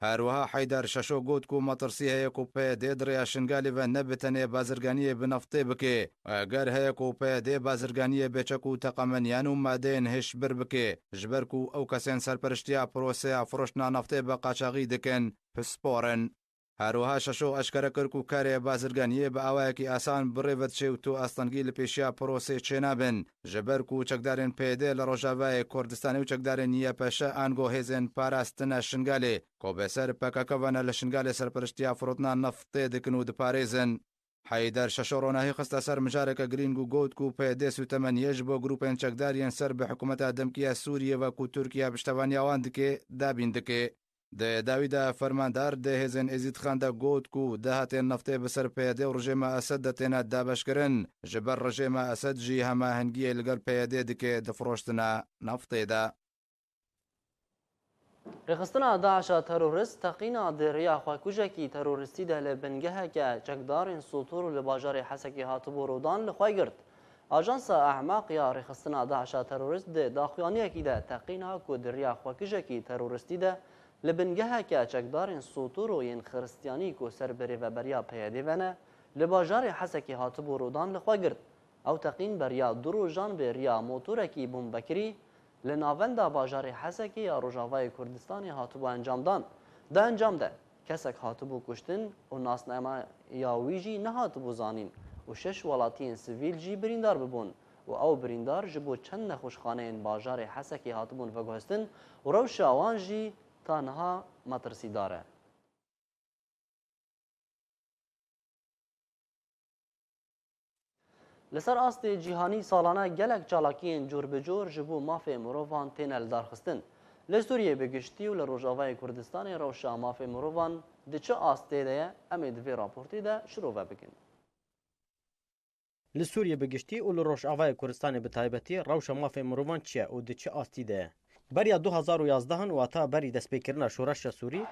Her wiha Heyder Şeşo got ku metirsî heye ku P Y D di rêya Şingalê ve ne bi tenê bazirganiyê bi neftê bike. Eger heye ku P Y D bazirganiyê bi çek û teqemeniyan û madeyên hişbir bike, ji ber ku ew kesên serperiştiya proseya firoştina neftê bi qaçaxî dikin, pispor in. Her wiha Şeşo eşkere kir ku karê bazirganiyê bi awayekî asan bi rê ve diçe û tu astengî li pêşiya prosê çênabin, ji ber ku çekdarên P Y D li Rojavayê Kurdistanê û çekdarên Y P Ş ango hêzên parastina Şingalê ku bi ser P K K ve ne li Şingalê serperiştiya firotina neftê dikin û diparêzin. Heyder Şeşo ronahî xiste ser mijareke girîng û got ku P Y D sûtemeniyê ji bo grûpên çekdar yên ser bi hikûmeta demkî ya Sûriyê ve ku Tirkiye piştevaniya wan dike, dabîn dike. Di dawî de fermandar di hêzên Êzîdxan de got ku dahatên neftê bi ser P Y D û rejêma Esed de têne dabeşkirin, ji ber rejêma Esed jî hemahengiyê li gel P Y D dike di firoştina neftê de. Rêxistina DAIŞa terorist teqîna di riya xwekujekî teroristî de li bingeheke çekdarên Sotor û li bajarê Hesekê hatibû rodan li xwe girt. Ajansa Ehmaq ya rêxistina DAIŞa terorist di daxuyaniyekî de teqîna ku di riya xwekujekî teroristî de li bingeheke çekdarên Sotor û yên Xiristiyanî ku ser bi rêveberiya P Y D ve ne, li bajarê Hesekê hatibû rodan li xwe girt. Ew teqîn beriya du rojan bi riya motorekî bombekirî li navenda bajarê Hesekê ya Rojavayê Kurdistanê hatibû encamdan. Di encam de, Kesek hatibû kuştin û nasnameya wî jî nehatibû zanîn û şeş welatiyên sivîl jî birîndar bibûn û ew birîndar ji bo çend nexweşxaneyên bajarê Hesekê hatibûn veguhestin û rewşa wan jî ta niha metirsîdar e. Li ser astê cîhanî salane gelek çalakiyên cûr bi cûr ji bo mafê mirovan têne lidarxistin. Li Sûriyê bi giştî û li Rojavayê Kurdistanê rewşa mafê mirovan di çi astê de ye, em ê di vê raportê de şirove bikin. Li Sûriyê bi giştî û li Rojavayê Kurdistanê bi taybetî rewşa mafê mirovan çi ye û di çi astî de ye? Beriya du hazar û yazdehan, wata berî destpêkirina şoreşa Sûrî,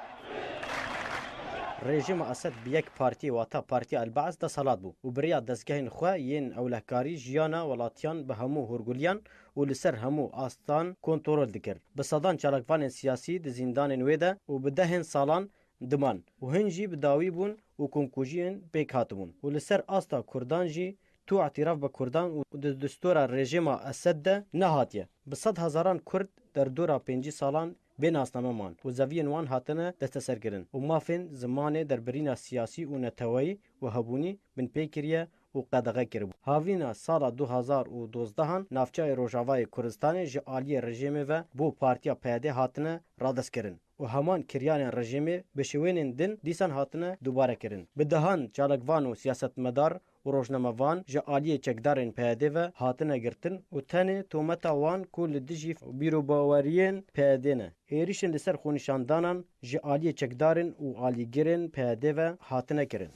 rejîma Esed bi yek partiyê, wata Partiya El Baas, desthilat bû û bi rêya dezgehên xwe yên ewlehkarî jiyana welatiyan bi hemû hûrguliyan û li ser hemû astan kontrol dikir. Bi sedan çalakvanên siyasî di zîndanên wê de û bi dehên salan diman û hin jî bi dawî bûn û komkujiyên pêk hatibûn û li ser asta Kurdan jî tu îtîraf bi Kurdan û di destûra rejîma Esed de nehatiye. Bi sed hezaran Kurd derdora pêncî salan bê nasname man û zeviyên wan hatine desteserkirin û mafên zimanê, derbirîna siyasî û neteweyî û hebûnî binpê kiriye û qedexe kiribû. Havîna sala du hazar û dozdehan navçeyê Rojavayê Kurdistanê ji aliyê rejîmê ve bo partiya P Y D hatine radestkirin û heman kiryanên rejîmê bi şêwênên din dîsan hatine dubare kirin. Bi dehan çalakvan û siyasetmedar û rojnamevan ji aliyê çekdarên P Y D ve hatine girtin û tenê tometa wan ku li dijî bîrobaweriyên P Y D ne, êrişên li ser xwenîşandanan ji aliyê çekdarên û alîgirên P Y D ve hatine kirin.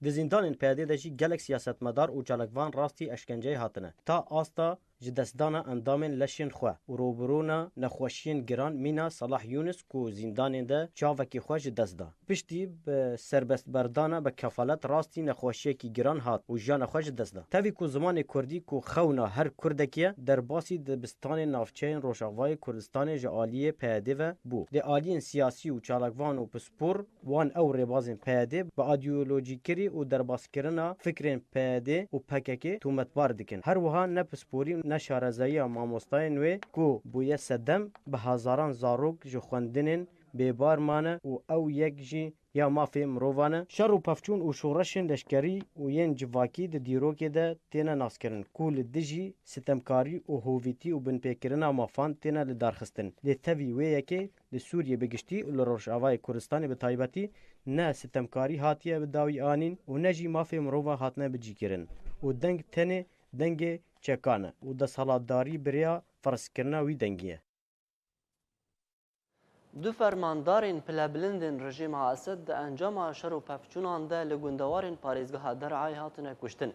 Di zîndanên P Y D de jî gelek siyasetmedar û çalakvan rastî eşkenceyê hatine. Ta asta ji destdana endamên leşên xwe û rûbirûna nexweşiyên giran mîna Salah Yunus ku zîndanê de çavekî xwe ji dest da. Piştî bi serbestberdana bi kefalet rastî nexweşiyekî giran hat û jiyana xwe ji dest da. Tevî ku zimanê kurdî ku xewna her kurdekî ye, derbasî dibistanên navçeyên Rojavayê Kurdistanê ji aliyê P Y D ve bû. Lê aliyên siyasî û çalakvan û pispor wan ew rêbazên P Y D bi adyolojîkirî û derbaskirina fikrên P Y D û P K K tometbar dikin. Her wiha ne pisporî û ne şarezayiya mamostayên wê ku bûye sedem, bi hezaran zarok ji xwendinên bêbar mane û ew yek jî ya mafê mirovan e. Şer û pevçûn û şoreşên leşkerî û yên civakî di dîrokê de têne naskirin ku li dijî sitemkarî û hovîtî û binpêkirina mafan têne lidarxistin. Lê tevî wê yekê li Sûriyê bi giştî û li Rojavayê Kurdistanê bi taybetî ne sitemkarî hatiye bi dawî anîn û ne jî mafê mirovan hatine bicîkirin û deng tenê dengê çekan e û desthilatdarî bi rêya ferzkirina wî dengî ye. Du fermandarên pilebilindên rejîma Esed di encama şer û pevçûnan de li gundewarên parêzgeha Derayê hatine kuştin.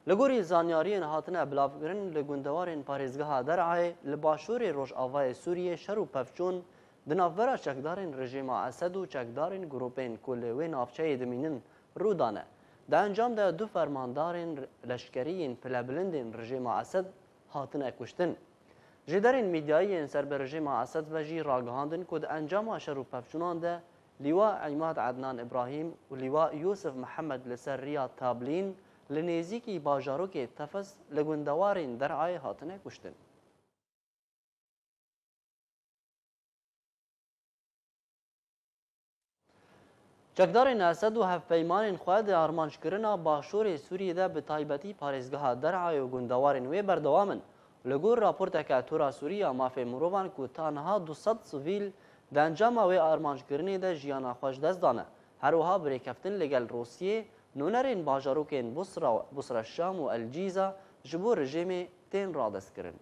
Li gorî zanyariyên hatine bilavkirin, li gundewarên parêzgeha Derayê li başûrê rojavayê Sûriyê şer û pevçûn di navbera çekdarên rejîma Esed û çekdarên grûpên ku li wê navçeyê dimînin rû dane. Di encam de du fermandarên leşkerî yên pilebilindên rejîma Esed hatine kuştin. Ji derên medyayî yên ser bi rejîma Esed ve jî ragihandin ku di encama şer û pevçûnan de Lîwa Îmad Ednan Îbrahîm û Lîwa Yûsif Mihemed li ser riya Tablîn li nêzîkî bajarokê Tefes li gundewarên Derayê hatine kuştin. Çekdarên Esed û hevpeymanên xwe di armanckirina başûrê Sûriyê de bi taybetî parêzgeha Derayê û gundewarên wê berdewam in. Li gor raporteke Tora Sûrî ya Mafê Mirovan ku ta niha du sed sivîl di encama wê armanckirinê de jiyana xwe ji dest dane. Her wiha bi rêkeftin li gel Rûsiyê nûnerên bajarokên Busra, Busra Şam û El Cîza ji bo rejîmê tên radestkirin.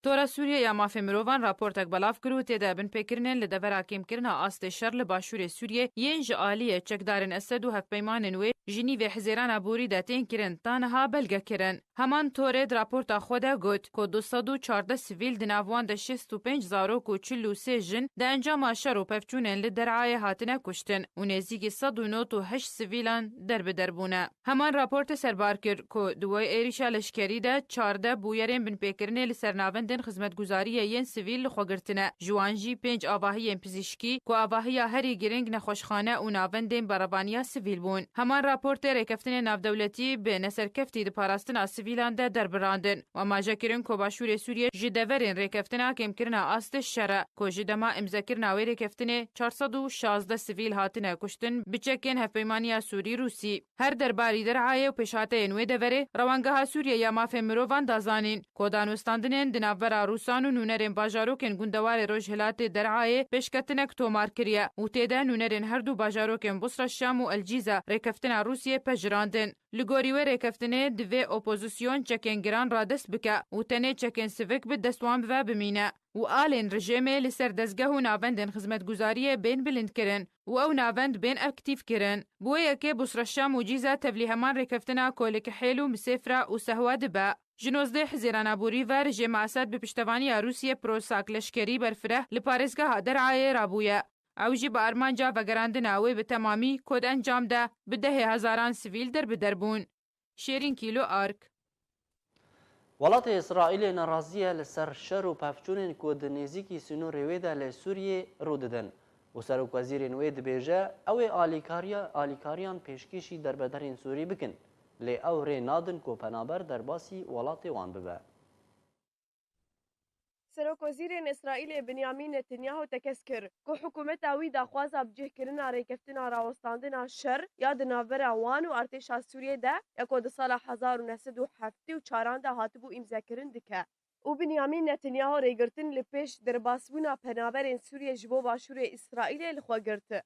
Tora Sûriye ya Mafê Mirovan raportek belav kir û tê de binpêkirinên li devera kêmkirina astê şer li başûrê Sûriyê yên ji aliyê çekdarên Esed û hevpeymanên wê ji nîvê Hizêrana borî de tên kirin, ta niha belge kirin. Heman Torê di raporta xwe de got ku du sed û çardeh sivîl, di nav wan de şêst û pênc zarok û çil û sê jin, di encama şer û pevçûnên li Derayê hatine kuştin û nêzîkî sed û nod û heşt sivîlan derbider bûne. Heman raportê serbar kir ku di wê êrîşa leşkerî de çardeh bûyerên binpêkirinê li ser navend navendên xizmetguzariyê yên sivîl li xwe girtine. Ji wan jî pênc avahiyên pizîşkî ku avahiya herî giring nexweşxane û navendên berevaniya sivîl bûn. Heman raportê rêkeftinên navdewletî bi neserkeftî di parastina sivîlan de derbirandin. Amaje kirin ku Başûrê Sûriyê ji deverên rêkeftina kêmkirina astê şer e, ku ji dema îmzekirina wê rêkeftinê çar sed û şazdeh sivîl hatine kuştin bi çekên Hevpeymaniya Sûrî Rûsî. Her derbarî Derayê û pêşhateyên wê deverê, Rewangeha Sûriyê ya Mafên Mirovan da zanîn ku danûstandinên di navbera Rûsan û nûnerên bajarokên gundewarê rojhilatê Derayê pêşketinek tomar kiriye û tê de nûnerên her du bajarokên Busra Şam û El Cîza rêkeftina Rûsiyê pejirandin. Li gorî wê rêkeftinê divê opozîsyon çekên giran radest bike û tenê çekên sivik bi dest wan ve bimîne û alên rejêmê li ser dezgeh û navendên xizmetguzariyê bên bilindkirin û ew navend bên aktîfkirin. Bi wê yekê Busra Şam û Cîza tevlî heman rêkeftina ku li Kihêl û Misêfra û Sehwa dibe. Ji nozdeh Hizêrana borî ve rejêma Esed bi piştevaniya Rûsiyê prosak leşkerî berfireh li parêzgeha Derayê rabûye. Ew jî bi armanca vegerandina wê bi temamî ku di encam de bi dehê hezaran sivîl derbider bûn. Şêrîn Kîlo Ark. Welatê Îsraîlê nerazî ye li ser şer û pevçûnên ku di nêzîkî sînorê wê de li Sûriyê rû didin û serokwezîrên wê dibêje, ew ê alîkariya, alîkariyan pêşkêşî derbederên Sûrî bikin, lê ew rê nadin ku penaber derbasî welatê wan bibe. Serokwezîrên Îsraîlê Binyamîn Netanyahu tekez kir ku hikûmeta wî daxwaza bicihkirina rêkeftina rawestandina şer ya di navbera wan û artêşa Sûriyê de ya ku di sala hezar û neh sed û heftê û çaran de hatibû îmzekirin dike û Binyamîn Netanyahu rêgirtin li pêş derbasbûna penaberên Sûriyê ji bo başûrê Îsraîlê li xwe girt.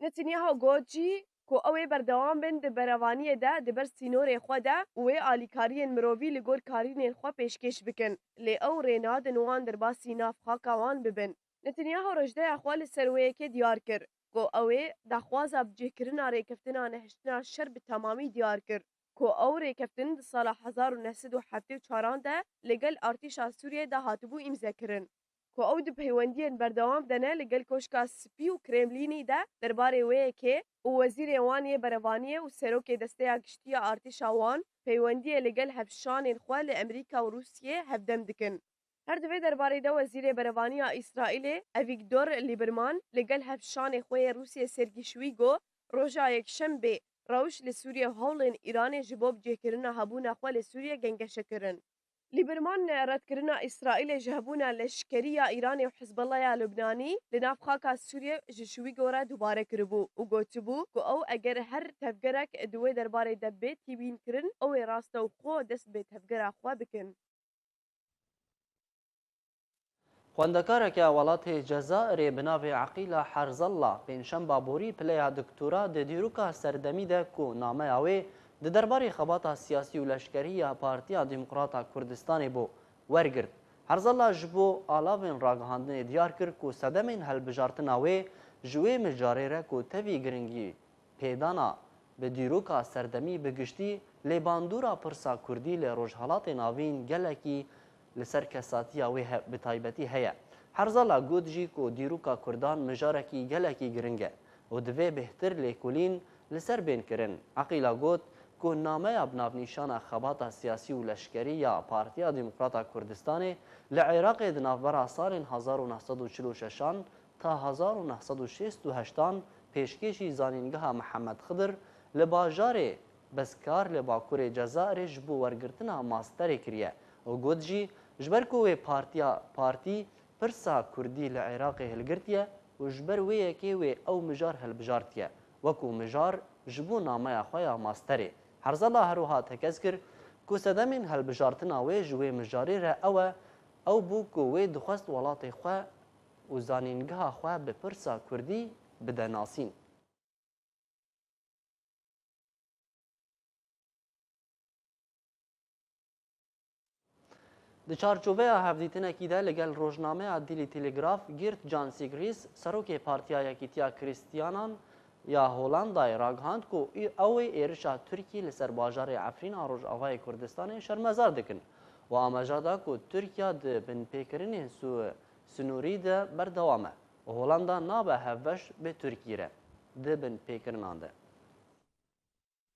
Netanyahu got jî ku ew ê berdewam bin di berevaniyê de di ber sînorê xwe de û wê alîkariyên mirovî li gor karînên xwe pêşkêş bikin, lê ew rê nadin wan derbasî nav xaka wan bibin. Netanyahu rojdeya xwe li ser wê yekê diyar kir ku ew ê daxwaza bicihkirina rêkeftina nehiştina şer bi temamî diyar kir ku ew rêkeftin di sala hezar û neh sed û heftê û çaran de li gel artêşa Sûriyê de hatibû îmzekirin. Ku ew di peywendiyên berdewam de ne li gel Koşka Spî û Kremlînî de derbarê wê yekê û wezîrê wan yê berevaniyê û serokê desteya giştî ya artêşa wan peywendiyê li gel hevşanên xwe li Amerîka û Rûsiyê hevdem dikin. Her di vê derbarê de Wezîrê Berevaniya Îsraîlê Avîgdor Lîberman li gel hevşanê xwe yê Rûsiyê Sergî Şwîgo roja Yekşembê rewş li Sûriyê û hewlên Îranê ji bo bicihkirina hebûna xwe li Sûriyê gengeşe kirin. Lîberman redkirina Îsraîlê ji hebûna leşkerî ya Îranê û Hizbullah ya Lubnanî li nav xaka Sûriyê ji Şwîgo re dubare kiribû û gotibû ku ew eger her tevgerek di wê derbarê de bê tîbînkirin, ew ê rastewxo dest bi tevgera xwe bikin. Xwendekareke welatê Cezayirê bi navê Eqîla Herzalla pêncşemba borî pileya doktora di dîroka serdemî de ku nameya wê di derbarê xebata siyasî û leşkerî ya Partiya Demokrata Kurdistanê bû, wergirt. Herzalla ji bo alavên ragihandinê diyar kir ku sedemên hilbijartina wê ji wê mijarê re ku tevî giringî pêdana bi dîroka serdemî bi giştî, lê bandora pirsa kurdî li Rojhelatê Navîn gelekî li ser kesatiya wê he-, bi taybetî heye. Herzala got jî ku dîroka kurdan mijarekî gelekî giring e û divê bêhtir lêkolîn li ser bên kirin. Eqîla got ku nameya bi navnîşana xebata siyasî û leşkerî ya Partiya Demokrata Kurdistanê li Iraqê di navbera salên hezar û neh sed û çil û şeşan ta hezar û neh sed û şêst û heştan pêşkêşî Zanîngeha Mihemed Xidir li bajarê Bezkar li bakurê Cezayirê ji bo wergirtina masterê kiriye û got jî, ji ber ku wê partiya, partî pirsa kurdî li Iraqê hilgirtiye û ji ber wê yekê wê ew mijar hilbijartiye, wekû mijar ji bo nameya xwe ya masterê. Herzala her wiha tekez kir ku sedemên hilbijartina wê ji wê mijarê re ew e, ew bû ku wê dixwest welatê xwe û zanîngeha xwe bi pirsa kurdî bide nasîn. Di çarçoveya hevdîtinekî de li gel rojnameya Daily Telegraph, Geert Jan Sygris, serokê Partiya Yekîtiya Krîstiyanan ya Holandayê ragihand ku ew ê êrişa Tirkî li ser bajarê Efrîn a Rojavayê Kurdistanê şermezar dikin û amaja da ku Tirkiya di binpêkirinên su-, sinûrî de berdewam e û Holanda nabe hevbeş bi Tirkî re di binpêkirinan de.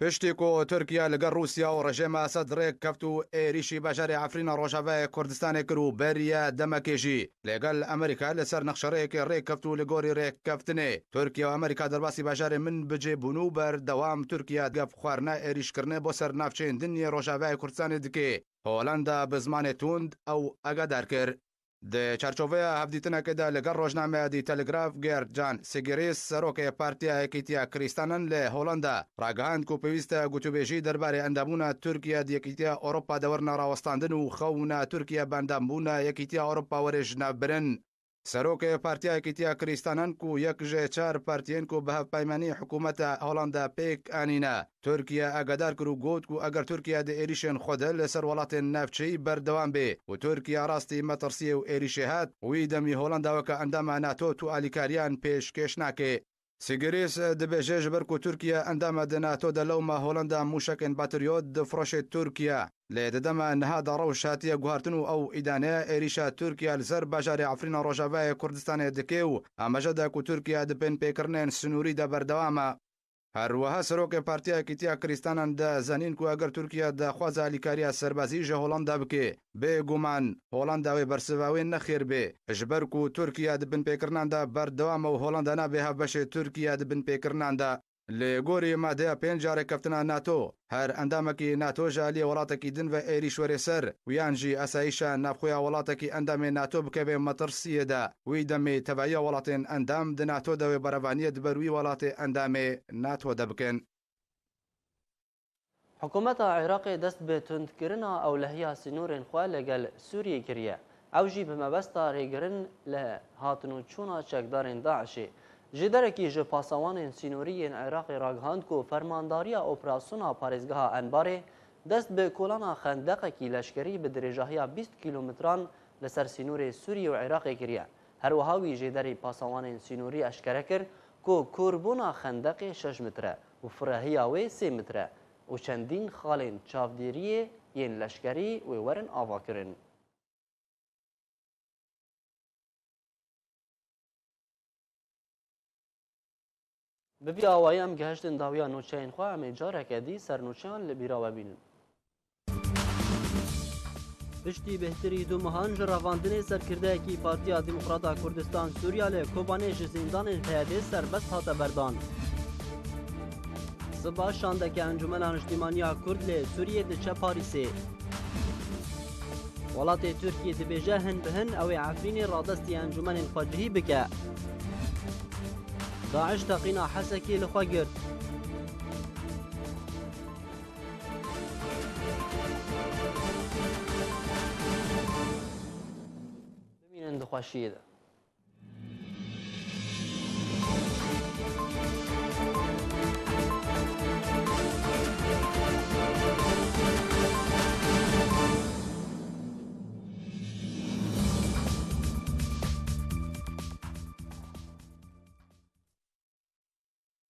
Piştî ku Tirkiye li gel Rûsya û rejîma Esed rêk keft û êrîşî bajarê Efrîna Rojavayê Kurdistanê kir û beriya demekê jî li gel Amerîka li ser nexşerêyekê rêk keft û li gorî rêkkeftinê Tirkiye û Amerîka derbasî bajarê Minbicê bûn û berdewam Tirkiye gef xwarina êrîşkirinê bo ser navçeyên din yê Rojavayê Kurdistanê dike. Holanda bi zimanê tund ew agadar kir. Di çarçoveya hevdîtinekê de li gel rojnameya The Telegraph, Geert-Jan Sigerius, serokê Partiya Yekîtiya Krîstanan li Holanda, ragihand ku pêwîst e gotûbêjî derbarê endambûna Tirkiye di Yekîtiya Ewropa de werine rawestandin û xewna Tirkiye bi endambûna Yekîtiya Ewropa were ji nav birin. Serokê Partiya Yekîtiya Krîstanan ku yek ji çar partiyên ku bi hevpeymanî hikûmeta Holanda pêk anîne, Tirkiye agadar kir û got ku eger Tirkiye di êrîşên xwe de li ser welatên navçeyî berdewam bê û Tirkiye rastî metirsiyê û êrîşê hat, wî demî Holanda weke endama NATO tu alîkariyan pêşkêş nake. Sigiriz dibêje, ji ber ku Tirkiye endame di NATO de lewma Holanda mûşekên Patriot difiroşê Tirkiye. Lê di dema niha de rewş hatiye guhartin û ew îdaneya êrîşa Tirkiye li ser bajarê Efrîna Rojavayê Kurdistanê dike û amaje de ku Tirkiye di binpêkirinên sinûrî de berdewam e. Her wiha serokê Partiya Yekîtiya Krîstanan de zanîn ku eger Tirkiye daxwaza alîkariya serbazî ji Holanda bike, bêguman Holanda wê bersiva wê nexêr bê, ji ber ku Tirkiye di binpêkirinan de berdewam e û Holanda nabe hevbeşê Tirkiye di binpêkirinan de. Li gorî madeya pênc ya rêkeftina NATO, her endamekî NATO ji aliyê welatekî din ve êrîş were ser û yan jî asayîşa navxweya welatekî endamê NATO bikeve metirsiyê de, wî demê tevahiya welatên endam di NATO de wê berevaniyê di ber wî welatê endamê NATO de bikin. Hikûmeta Iraqê dest bi tundkirina ewlehiya sînorên xwe li gel Sûriyê kiriye. Ew jî bi mebesta rêgirin li hatin û çûna çekdarên DAIŞê. Jêderekî ji pasawanên sînorî yên Iraqê ragihand ku fermandariya operasyona parêzgeha Enbarê dest bi kolana xendeqekî leşkerî bi dirêjahiya bîst kîlometran li ser sînorê Sûriyê û Iraqê kiriye. Her wiha wî jêderî pasawanên sînorî eşkere kir ku kûrbûna xendeqê şeş metre û firehiya wê sê metre û çendîn xalên çavdêriyê yên leşkerî wê werin avakirin. Bi vî awayî em gehiştin dawiya nûçeyên xwe, em ê careke dî ser nûçeyan li bîra we bînin. Piştî bêhtirî du mehan ji revandinê serkirdeyekî Partiya Demokrata Kurdistan Sûriya li Kobanê ji zîndanên P Y D'ê serbest hate berdan. Siba şandeke Encûmena Niştîmaniya Kurd li Sûriyê diçe Parîsê. Welatê Tirkiyê dibêje hin bi hin ew ê Efrînê radestî encûmenên xwecihî bike. DAIŞ teqîna Hesekê li xwe girt. Bimînin di xweşiyê de.